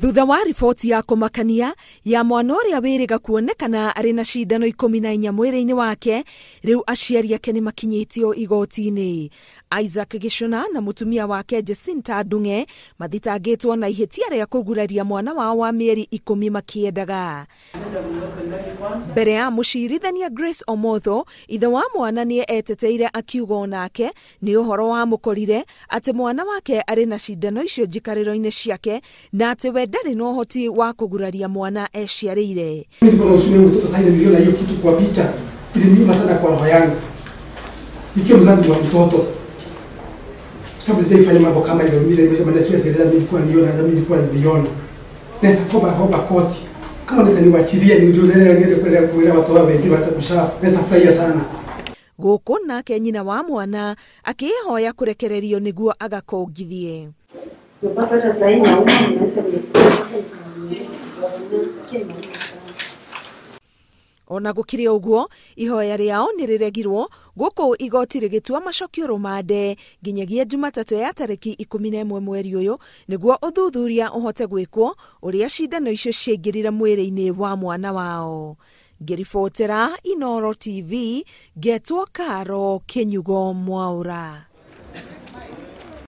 Thutha wa riboti ya kũmakania ya mwana ũrĩa wĩrĩga kuonekana arĩ na cindano 14 mwĩrĩ-inĩ wake, rĩu aciari ake nĩ makinyĩtio igoti-inĩ. Isaac Gĩcũna na mũtumia wake Jacinta Ndung'e mathitangĩtwo na ihĩtia rĩa kũguraria mwana wao wa mĩeri 10 makĩendaga. Mbere ya mũcirithania Grace Omotho, ithe wa mwana nĩ eteteire akiuga onake nĩ ũhoro wamũkorire atĩ mwana wake arĩ na cindano icio njikarĩro-inĩ ciake na atĩ we ndarĩ na ũhoti wa kũguraria mwana eciarĩire. Nilikuwa na huzuni, mtoto sasa niliona hiyo kitu kwa picha iliniuma sana kwa roho yangu, nikiwa mzazi wa mtoto, sababu sijaifanya mambo kama hizo. Mimi nimesema siwezi eleza, nilikuwa niona na nilikuwa niliona. Nesa koba koti kama nesa niwachilie ndio niende kwenda watu wao wengine watakushafu, nesa furahia sana. Gũkũ nake nyina wa mwana akĩhoya kũrekererio nĩguo agakongithie. Ona gũkĩrĩ ũguo, ihoya rĩao nĩ rĩregirwo gũkũ igoti rĩgĩtua macokio rũmande nginyagia Jumatatũ ya tarĩki 11 mweri ũyũ nĩguo ũthuthuria ũhote gwĩkwo ũrĩa cindano icio ciaingĩrire mwĩrĩ-inĩ wa mwana wao. Ngĩribotera Inooro TV, ngetwo Karo Kĩnyugo Mwaũra.